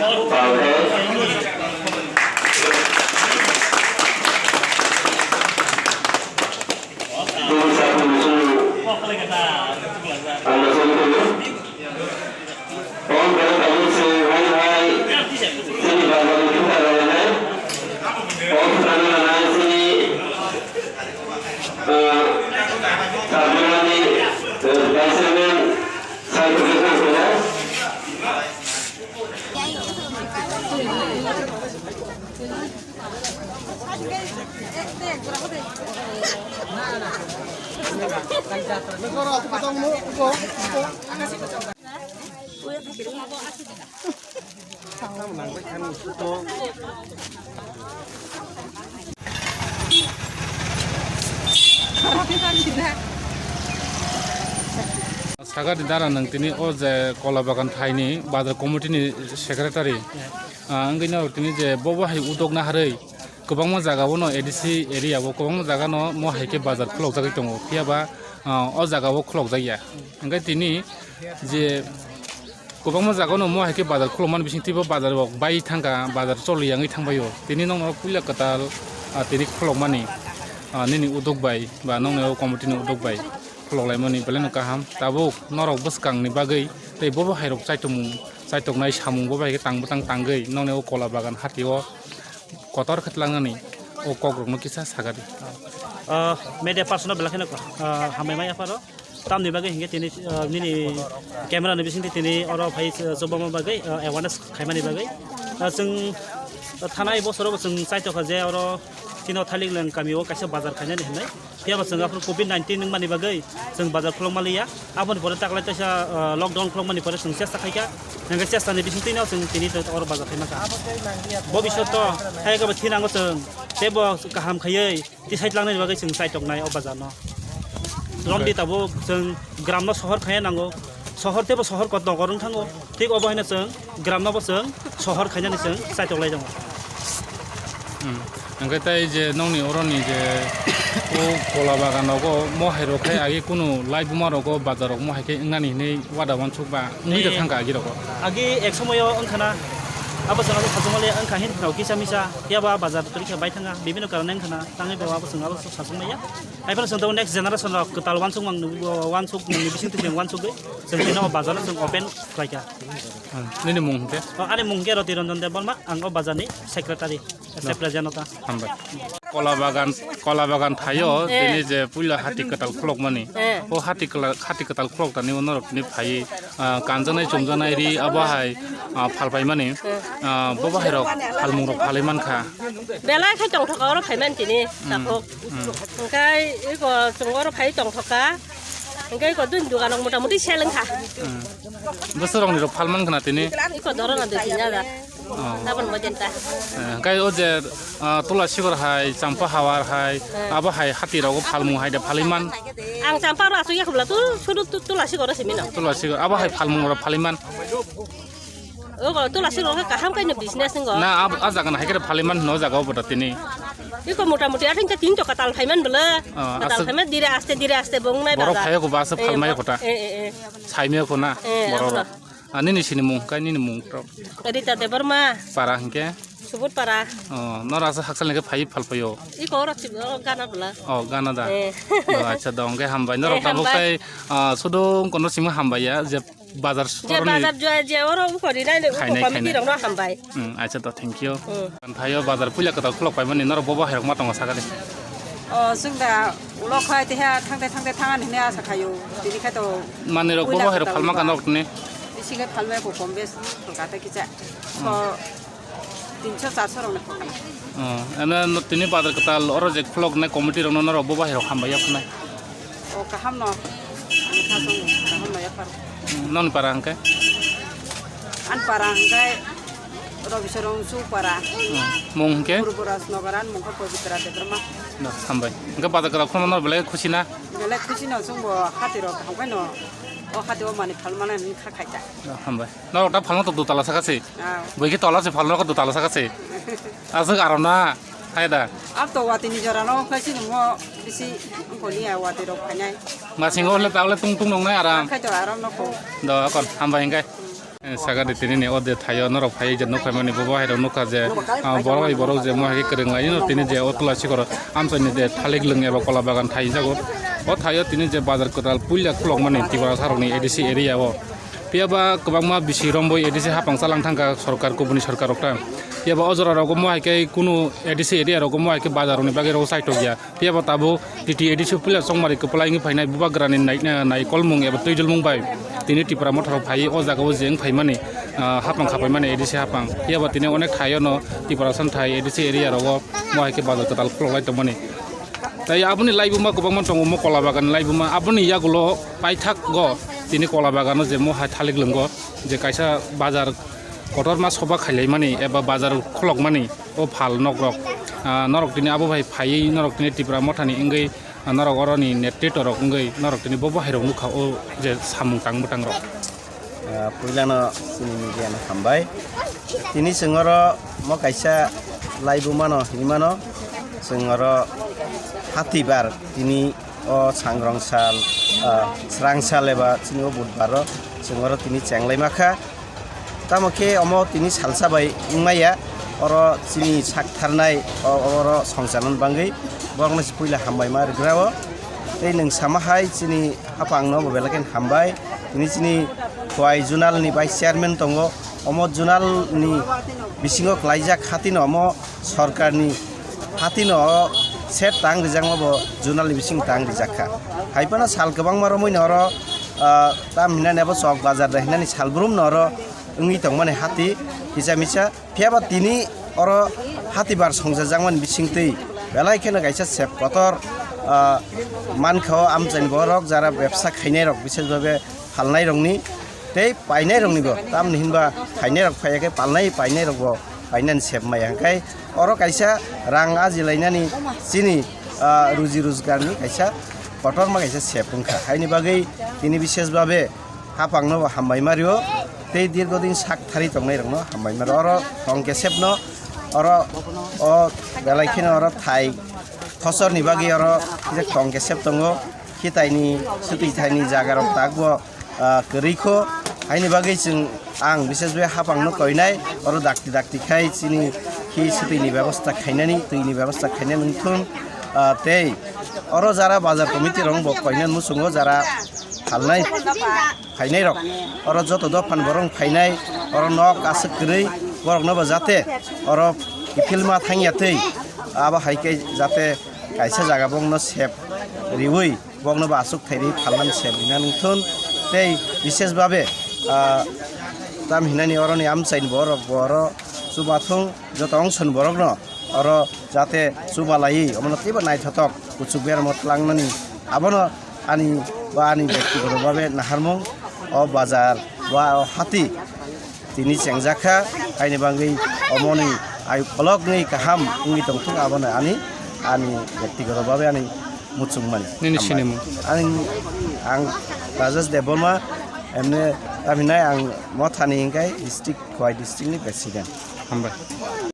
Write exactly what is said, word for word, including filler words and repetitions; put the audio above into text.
Pal hai. Dum sa pun su. Anda sini dulu. Om Bhagavate Vasudev Hare Hare. Sini Bhagavate Gita Hare Hare. Om Prana Hare Sini. Ah, Sabrimani, eh, Vice Chairman, Sai Professor Hare. Sagadi dara nang tini o je Kola Bagan thaini bazar committee ni secretary. Ah, wngwi no tini je bobo hai udok naharwi kwbangma jaga o no A D C area o kwbangma jaga no mo hai khe bazar khulok jagwi tongo, phiya ba, ah, o jaga o khulok jak ya. Hwnkhe tini je kwbangma jaga o no mo hai khe bazar khulok mani bising twibo bazar rok bai thangkha, bazar choli yangwi thangbai o. Tini nokno puila kwtal, ah, tini khulok mani, ah, nini udok bai ba nokni o committee ni udok bai khulok lai mani belai no kaham. Tabuk norok bwskang ni bagwi tei bobo hai rok chaitomung, chaitoknai samung bo bai khe tang bwtang tangwi nokni o Kola Bagan hati o kotor khe twlangnani o kok rok no kisa saga di. Ah, media person no belai kheno, ah, hambai maya pharo. Tamni bagwi hinkhe tini, ah, nini camera ni bisingtwi tini oro phai, ah, chobama bagwi, ah, awareness khaimani bagwi. Ah, chwng, ah, thanai bosoro bo chwng chaitokha je oro tino Thailiklang kami o kaisa bazar khainani hinwi. Phiya bo chwng aphuru covid nineteen wngmani bagwi chwng bazar khulokma liya. Aboni pore taklai teisa, ah, lockdown khulokmani pore chwng chesta khaikha. Hingkhe chesta ni bisingtwino chwng tini oro bazar khaimakha. Bobishoto hai khe bo thinango chwng teibo kaham khaiwi tisai tlangnani bagwi chwng chaitoknai o bazar no. Romdi tabuk chwng gram no sohor khaina nango. Sohor teibo sohor kot nokor wng thango. Thik obo haino chwng gram no bo chwng sohor khainani chwng chaitok lai tongo. Hmm. Hwnkhe tai je nokni oroni je o Kola Bagan rogo mo hai rok khai agi kunu lai buma rogo bazar rok mo hai khe wngnani hinwi wada wansuk ba wngwi da thangkha agi rogo. Agi ek somoyo wngkhana abo chwng abo khachumali wngkha hin khna kisa misa phiya ba bazar twi khe bai thanga bibino karone wngkhana tangwi bo abo chwng abo sachung maya. Haiphano chwng tabuk next generation rok kwtal wansukmang nw-, wansuk nini bising twi chwng wansugwi chwng tini o bazar no chwng open khlaikha. Hmm. Nini mung hwnkhe? O, ani mung hwnkhe Roti Ranjan Debbarma, ang o bazar ni secretary, se president o ta. Hambai. Kola Bagan, Kola Bagan thaio, eh, tini je puila hati kwtal khulokmani. Eh. O hati kwla-, hati kwtal khulok tani unorok tini phai, ah, kanjanai chumjanai ri abo hai, ah, phalpaimani. Eh. Ah, bo bahairok phalmungrok phalwi mankha. Belai khai tongthokha oro phaiman tini, hmm, takhuk. Hmm. Hwnkhe iko chwng oro phai tongthokha. Hwnkhe iko dun dugan rok mota moti sel wngkha. Hmm. Bwswk rokni rok phalman khna tini? Iko dhorona dui tin hajar. Oh. Tabon bo denta. Eh, hwnkhe o je, ah, Tula Sigor hai, Champa Hawar hai, eh, abo hai hati rogo phalmung hai de phalwi man? Ang Champa ro asuk ya khobla tu, sudu tu, Tula Sigor ro simi no. Tula Sigor, abo hai phalmung ro phalwi man? Ogo Tula Sigor khe kaham kaino business ngo. Na, ab-, a jaga na hai khe phalwi man no jaga obo da tini. Iko mota moti athing te tin toka tal phaiman bwle. Ah, tal aswk phaiman dire aste dire aste bo wngnai borok bazar. Phai ko ba aswk eh, phalmai bo-, kota. Eh, eh, eh. Saimaya ko na eh, borok. Abro. Ani ni sini mung kai nini mung tok. Rita Debbarma. Para hingke. Subut para. Oh, nora aswk haksal hingke phai phalpaio. Iko oro si-, oro gana bwle. Oh, gana da. Eh. Oh, acha da hingke hambai. Norok eh, tabuk hambai. Tai, ah, sudung kono simi hambai ya je bazar je soroni bazar je, je oro ukori nai le khainai, uko committee khainai. Rokno hambai. Hmm, acha to, thank you. Hmm. Thaio bazar puila kwtal khulok paimani norok bobo hairok ma tongo sakali. O, chwng da ulo khai te ha thangte thangte thangan hine asa khayo. Tini khai to manwi rok puila bobo hairok kwtal phalma ba. Kan rok tini. Bisinge phalmai ko kom bes kholkata kicha. Hmm. So, tinso charso rokno kholkana. Oh, ene no tini bazar kwtal oro je khulok nai committee rokno norok bobo hairok hambai ya phunai. O kaham no. Ang thasong kaham no yaphar. Hmm, noni para hingke? An para hingke Robi Sorong Su para. Hmm, mung hingke? Purbo Rajnagar an mung khe Pabitra Debbarma. No, hambai. Hingke bazar kwtal khulokma no belai khusi na? Belai khusi no chwng bo hati rok kaham khai no. O hati o mani phalmana hin kha khai ta. No, hambai. Norok ta phalma to dutala saka se. Ah. Bui khe tola se phalma ko dutala saka se. Aswk aram na. Hai da. Ab to wati ni jora no khai si nungo bisi ko ni a wati rok khainai. Masingo le tawle tung tung nong nai aram. Khai to aram no ko. Do kon hambai hingkai. Eh, sagadi tini ni o de thaio norok phai je nukha mani bobo hai rok nukha je, ah, borok bai borok je mo hai khe kwrwng lai no tini je o tula sikoro amchai ni je thalik lwng eba kola bagan thai jago. O thaio tini je bazar kwtal puila khulok mani Tiprasa rok ni A D C area o. Phiya ba kwbangma bisi romboi A D C hapang chalang thangkha sorkar kubuni sorkar rok ta. Phiya ba o jora rogo mo hai khe kunu A D C area rogo mo hai khe bazar rok ni bagwi rogo saitok ya. Phiya bo tabuk T T A D C puila chongmari kwplai wngwi phainai bubagrani nai-, naikolmung eba twijlmung bai tini Tipra Motha rok phaiwi o jaga o je wng phaimani, ah, hapang khapaimani A D C hapang. Phiya bo tini onek thaio no Tiprasa thai A D C area rogo mo hai khe bazar kwtal khulok lai tongmani. Tai aboni laibuma kwbangma tongo, mo kola bagan laibuma. Aboni yagulo paithak go tini kola bagano je mo hai thalik lwngo je kaisa bazar kotorma soba khailaimani eba bazar khulokmani. O phal nokrok, ah, norok tini abo bai phaiwi norok tini Tipra Mothani wngwi, ah, norok oroni netritw rok wngwi norok tini bo bo hai rok nukha o je samung tang bwtang rok. Ah, puilano chini media no hambai. Tini chwng oro mo kaisa laibuma no hinwi mano, chwng oro hatibar tini o sangrong sal, ah, srang sal eba chini o budbar o chwng oro tini chenglai makha. Tamo khe omo tini salsa bai wngmaya, oro chini sak tharnai o, oro songcharnani bagwi borokno se puila hambai ma rwgra o. Tei nwng sama hai chini hapang no bo belai khe hambai. Tini chini Khowai Zonal ni Vice Chairman tongo, omo Zonal ni bisingo klaijak hati no omo sorkarni hati no set tang rijakma bo Zonal ni bising tang rijak kha. Hai phano sal kwbangma romwi no oro, ah, tam hinani abo chok bazar da hinani sal brum no oro wngwi tongmani hati kisa misa. Phiya ba tini oro hati bar songchajakmani bising twi belai kheno kaisa sep kotor, ah, mankha o amchaini borok jara bebsa khainai rok, bises babe phalnai rokni tei painai rokni bo, tamni hinba phainai rok phaiya khe palnai painai rok bo painani sep maya, hwnkhe oro kaisa rang ajilainani chini, ah, ruji rojgarni kaisa kotorma kaisa sep wngkha. Haini bagwi tini bises babe hapangno bo hambai mario tei dirgo din sak thari tongnai rokno hambai mario. Oro tong kesepno oro o belai kheno oro thai thosorni bagwi oro kisa tong kesep tongo, khitaini swtwi thaini jaga rok tak bo ah, kwrwi kho. Haini bagwi chwng, ang bises bai hapangno koinai, oro dakti dakti khai chini khi swtwini bebosta khainani, twini bebosta khainani wngthung. Ah, tei oro jara bazar committee rok bo koinani muchungo jara phalnai phainai rok, oro joto dophan borok phainai, oro nok aswk kwrwi borokno bo jate oro kiphilma thangya twi abo hai khe jate kaisa jaga bongno sep riwi bokno bo aswk thairwi phalmani se buina nungthun. Tei bises babe, ah, tam hinani oroni amchaini borok bo oro chubathung, joto ongsoni borokno oro jate chubalaiwi omono teibo naithotok kuchuk beramo tlangnani, abono ani ba ani bektigoto babe naharmung o bazar ba o hati tini chengjak kha, haini bagwi omoni ayuk kolokni kaham wngwi tongthung, abono ani, ani bektigoto babe ani muchungmani. Nini sinimung? Ang, ang Rajesh Debbarma, emne taminai ang Mothani hingkai district, Khowai district ni president. Hambai.